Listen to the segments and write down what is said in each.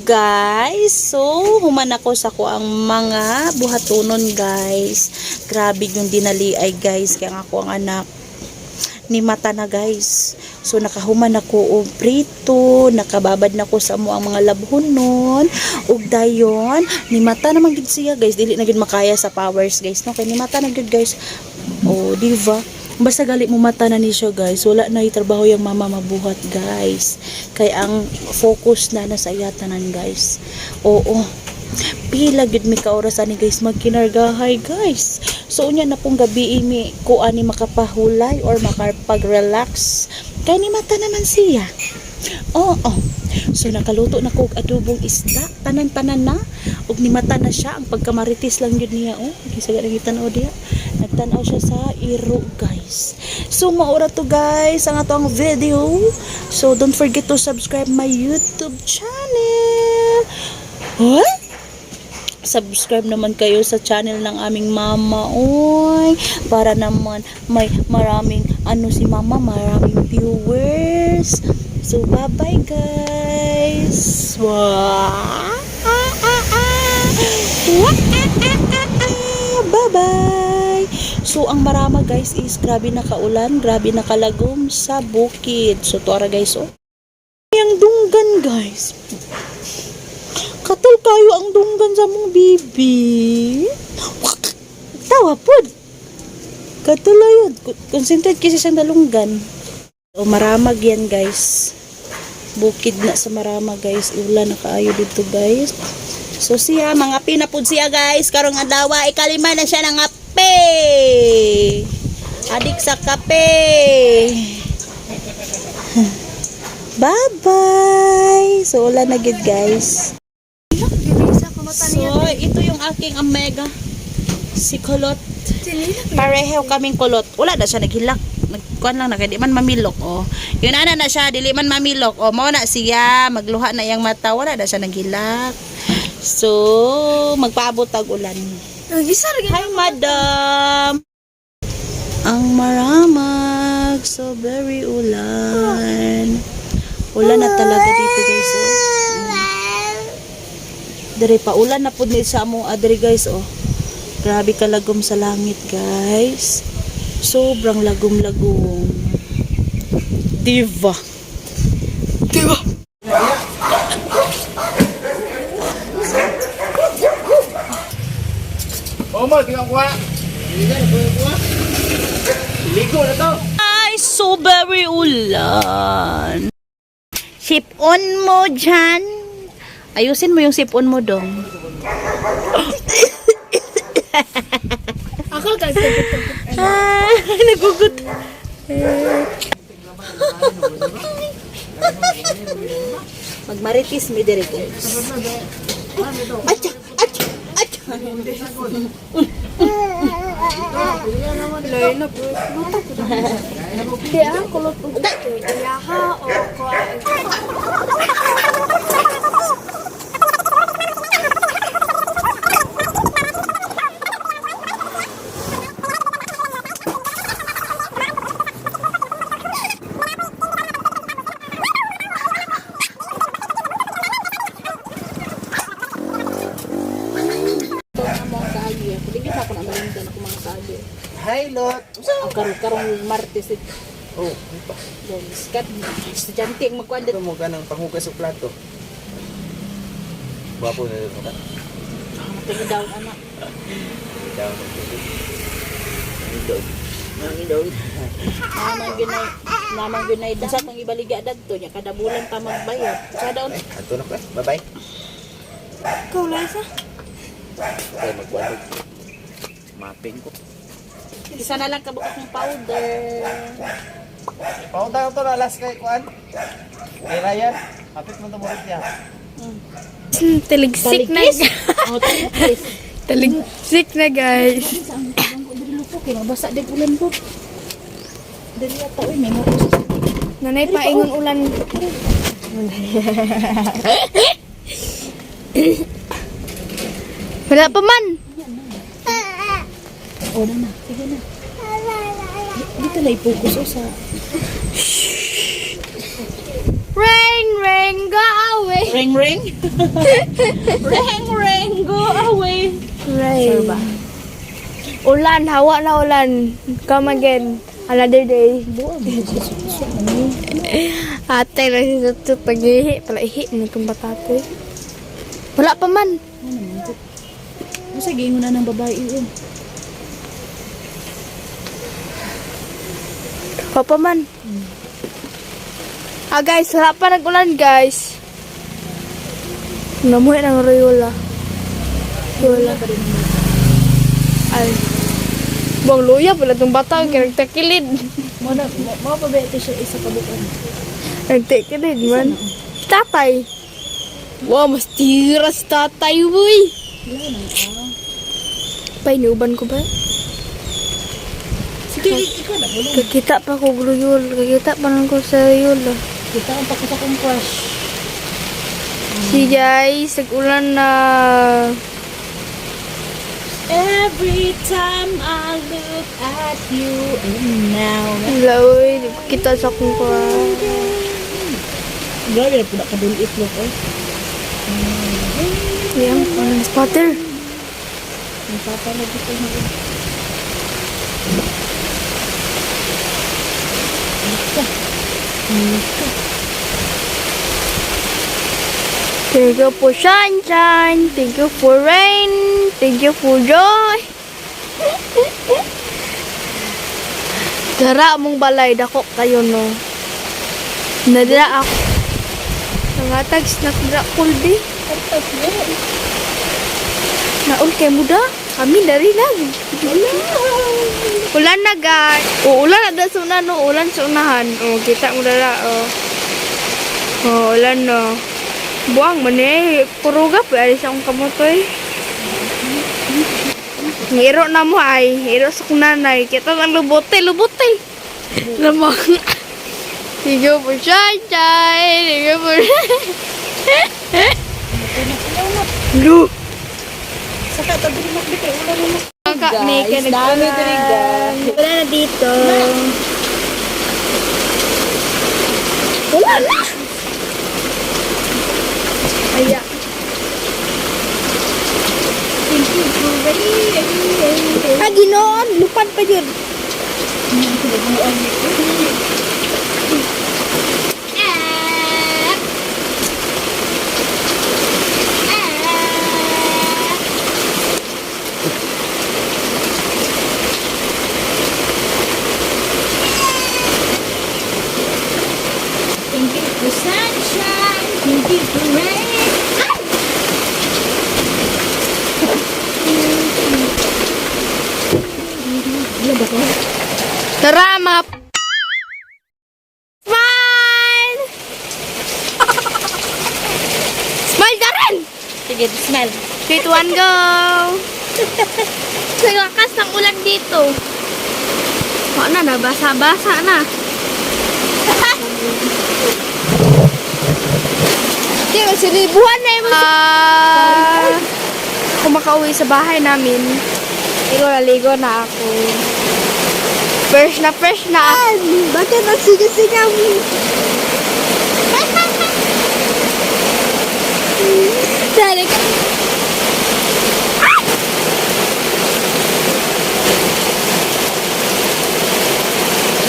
guys. So, human ako sa ko ang mga buhatunon, guys. Grabe yung dinali ay, guys. Kaya nga ako ang anak ni mata na, guys. So nakahuman ako og prito, nakababad na ko sa amo ang mga labhonon ug dayon ni mata naman gid siya, guys, dili na gid makaya sa powers, guys, no, kay ni mata na gid, guys. Oh, di ba? Basta gali mo mata na ni siya, guys. Wala na trabaho yung mama mabuhat, guys. Kay ang focus na nasa iya tanan, guys. Oo. Pila gyud mi ka oras ani, guys, magkinargahay, guys. So unya na pong gabi mi ko ani makapahulay or makapag-relax. Kay ni mata naman siya. Oo. So nakaluto na ko og adobong isda, tanan-tanan na ug ni mata na siya, ang pagkamaritis lang gyud niya, oh. Gisa ga tan-aw diya. Nagtan-aw siya sa iro, guys. So maura to, guys, ang ato ang video. So don't forget to subscribe my YouTube channel. Huh? Subscribe naman kayo sa channel ng aming mama, oy, para naman may maraming ano si mama, maraming viewers. So bye bye, guys. Wah! Ah, ah, ah. Wah, ah, ah, ah, ah. Bye bye. So ang Maramag, guys, is grabe nakaulan, grabe nakalagom sa bukid. So tuara, guys, oh, ang dunggan, guys. Katul kayo ang dunggan sa mong bibi. Tawa pod. Katuloy yun. Concentrate kasi sa dalunggan. O Maramag yan, guys. Bukid na sa Maramag, guys. Ulan na kaayo dito, guys. So siya, mga pinapud siya, guys. Karong adlaw, ikalima na siya ng ape. Adik sa kape. Bye-bye! So, ulan na gid, guys. So, ito yung aking omega. Si Kulot. Pareho kaming kulot. Wala na siya naghilak. Nagkuan lang na kay di man mamilok, oh. Yun ana na siya, dili man mamilok. Oh, mao na siya, magluha na iyang mata, wala na siya naghilak. So, magpaabot tag ulan. Hi, madam. Ang Maramag, so very ulan. Ulan na talaga dito, guys, oh. Dere pa ulan na pud ni sa among adri, guys, oh. Grabe kalagom sa langit, guys. Sobrang lagom-lagom. Diva. Diva. Omar, ginagawa. Ligo na to. Ay, so very ulan. Sipon mo dyan. Ayusin mo yung sipon mo dong. Ako kag. Ah, nagugut. Magmaritis mi diri, guys. Atya, atya, atya. Lain na po. Di ang kulot og yaha o ko. Ito na mo ang kaagi. Ako di ako na malindan ako mga kaagi. Hi, Lot. Ang karong karong Martes it. Oh, ano pa? Guys, kat estudyante ang magkuan Ito mo ka ng panghugas sa plato. Gwapo na ito ka. dito daw anak. Down ng tubig. Ang dog. Namang ginay, namang ginay sa tong ibaligya dadto nya kada bulan pa magbayad. Sa daw Ay, ato na ko eh. Bye-bye. Ikaw, Liza? Kaya magkuhan. Mapping ko. Isa na lang kabuk akong powder. Paunta ko to na last kay Kuan. Kay Ryan. Hapit mo tumurit niya. Taligsik na. Talikis. Oh, talikis. Taligsik na, guys. Sa ang ang ko diri lupo kay mabasa dig ulan po. Diri ata oy may mo. Nanay paingon ulan. Wala pa man. Oh, na na. Sige na. Dito na i-focus oh, sa Rain, Rain, go away. Ring ring. Ring ring, go away. Rain. Sure ba? Ulan, hawa na ulan. Come again. Another day. Ate, nagsusutut. Pag-ihi. Pala ihi. Ano itong batate? Wala pa man. Ano sa giingon na ng babae yun? Wala pa man. Ah guys, wala pa nag-ulan, guys. Namuhi ng royola. Royola. Ay. Buang luya pala itong bata. Kaya nagtakilid. Mo na mo pa ba ito siya isa ka bukan? Nagtakilid man. Si tatay. Wow, mas tira si tatay, boy. Pay, niuban ko ba? Sige, ikaw na bulong. Kakita pa ko royola. Kakita pa lang ko sa royola. Kita ang pakusa kong crush. See guys, nag-ulan na. Every time I look at you and now. Wala, uy. Di ko kita sa akong kuha. Grabe na po na kadulit look eh. Yan, walang spotter. Ang papa na dito na. Thank you for sunshine. Thank you for rain. Thank you for joy. Dara mong balay dako kayo no. Nadira ako. Nangatag snack dira kulbi. Naul kay muda. Kami dari lang. Ulan na guys. O ulan na da sa una no, ulan sa unahan. O kita mo dara o. O ulan no. Buang man eh, kuruga pa ay sa akong kamotoy. Ngiro na mo ay, iro sa akong nanay. Kita lang lubote, lubote. Lamang. Thank you for sunshine. Thank you for... Lu. Saka tabi mo kay ulan mo. Guys, dami diri, guys. Wala na dito. Wala na. Aya. Thank you for rain. Ah, ginoon. Lupad pa yun. Thank you for sunshine. Thank you for rain. Tara, mga Smile! Smile, Darren! Sige, smile. 3, 2, 1, go! Sa lakas ng ulan dito. Wala na, nabasa-basa na. Hindi, magsilibuhan na yung Ako makauwi sa bahay namin. Ligo na, ligo na ako. Fresh na, fresh na ako. Bakit ang sigaw-sigaw? Dali ka.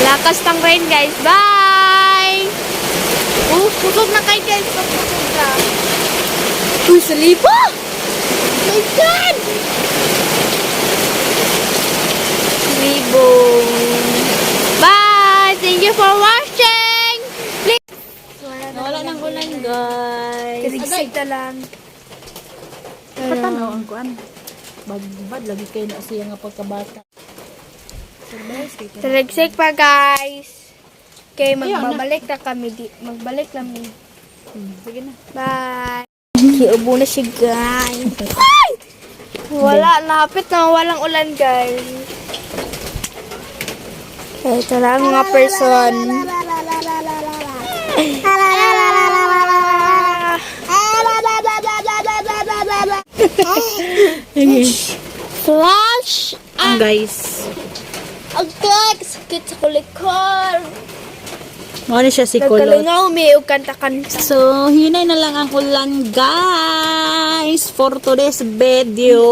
Lakas ng rain, guys. Bye! Oh, kusog na kayo, guys. Kusog na. Uy, salibo! My God! Salibo. Bye! Thank you for watching! Please! Wala nang ulan, guys. Karigsig na lang. Patanaw ang kuan. Bagbad lagi kayo na siya nga pagkabata. Tarigsik pa, guys. Okay, magbabalik na kami di. Magbalik kami. Sige na. Bye. Kiubo na siya, guys. Ay! Wala, napit na walang ulan, guys. Okay, ito lang mga person. Flash! Guys, Ang tag! Sakit sa kulikor! Mao ni siya si Kulot. Nagkalingaw mi og kanta-kanta. So, hinay na lang ang ulan, guys, for today's video.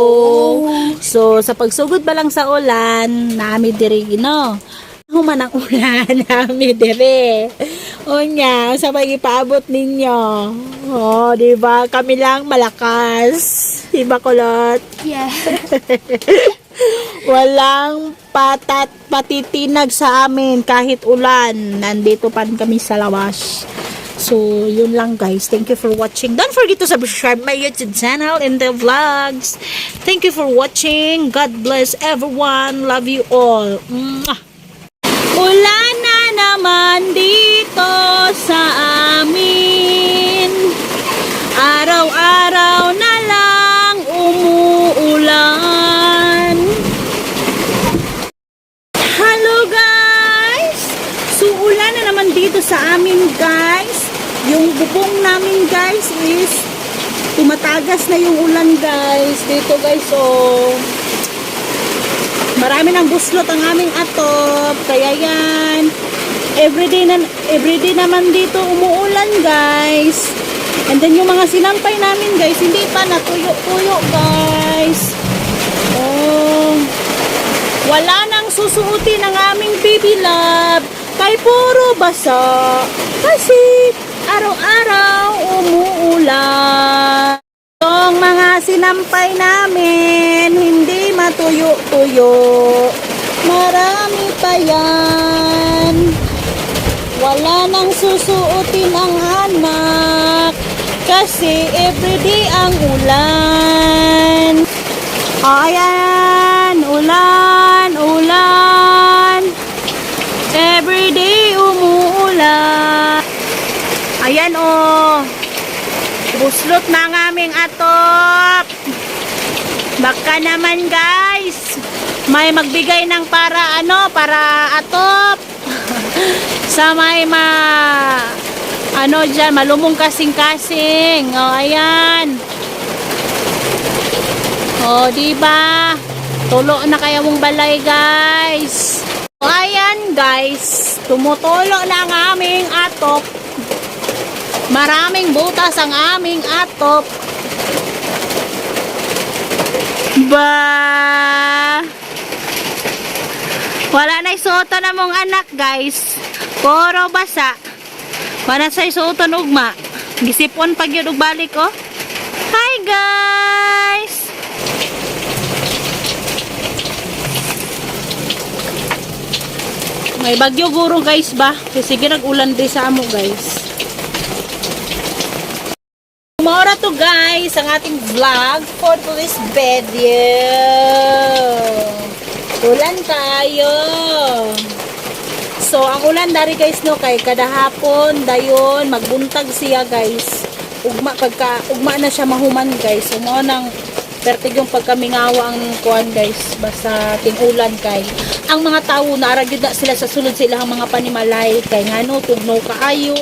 So, sa pagsugod pa lang sa ulan, nami diri, no? Human ang ulan, nami diri. Unya, sa may ipaabot ninyo. Oh, di ba? Kami lang malakas. Di ba, Kulot? Yeah. Walang patat patitinag sa amin kahit ulan. Nandito pa rin kami sa lawas. So, yun lang, guys. Thank you for watching. Don't forget to subscribe my YouTube channel and the vlogs. Thank you for watching. God bless everyone. Love you all. Mwah! Ulan na naman dito sa amin. Araw-araw na lang umuulan. Hello, guys! So ulan na naman dito sa amin, guys. Yung bubong namin, guys, is tumatagas na yung ulan, guys. Dito, guys, oh. Marami ng buslot ang aming atop. Kaya yan. Everyday naman dito umuulan, guys. And then yung mga sinampay namin, guys, hindi pa natuyo-tuyo, guys. Oh. Wala nang susuotin ang aming baby love. Kay puro basa. Kasi araw-araw umuulan. Itong mga sinampay namin, hindi matuyo-tuyo. Marami pa yan. Wala nang susuotin ang anak. Kasi everyday ang ulan. O, ayan. Ulan, ulan. Everyday umuulan. Ayan, oh. Buslot na ang aming atop. Baka naman, guys, may magbigay ng para ano, para atop. Sa may ano dyan, malumong kasing-kasing. O, ayan. O, di ba? Tulo na kaya mong balay, guys. O, ayan, guys. Tumutulo na ang aming atop. Maraming butas ang aming atop. Ba! Wala na isuotan na mong anak, guys. Puro basa. Wala sa isuotan ugma. Gisipon pag yun og balik, oh. Hi, guys! May bagyo guro, guys, ba? Kasi sige, nag-ulan din sa amo, guys. Maura to, guys, ang ating vlog for today's video. Ulan tayo. So, ang ulan dari, guys, no, kay kada hapon, dayon, magbuntag siya, guys. Ugma, pagka, ugma na siya mahuman, guys. So, mao nang pertig yung pagkamingawa ang kuan, guys. Basta ting-ulan kay. Ang mga tao, naara gyud na sila sa sulod sa ilang mga panimalay. Kay ngano, tugnaw kaayo.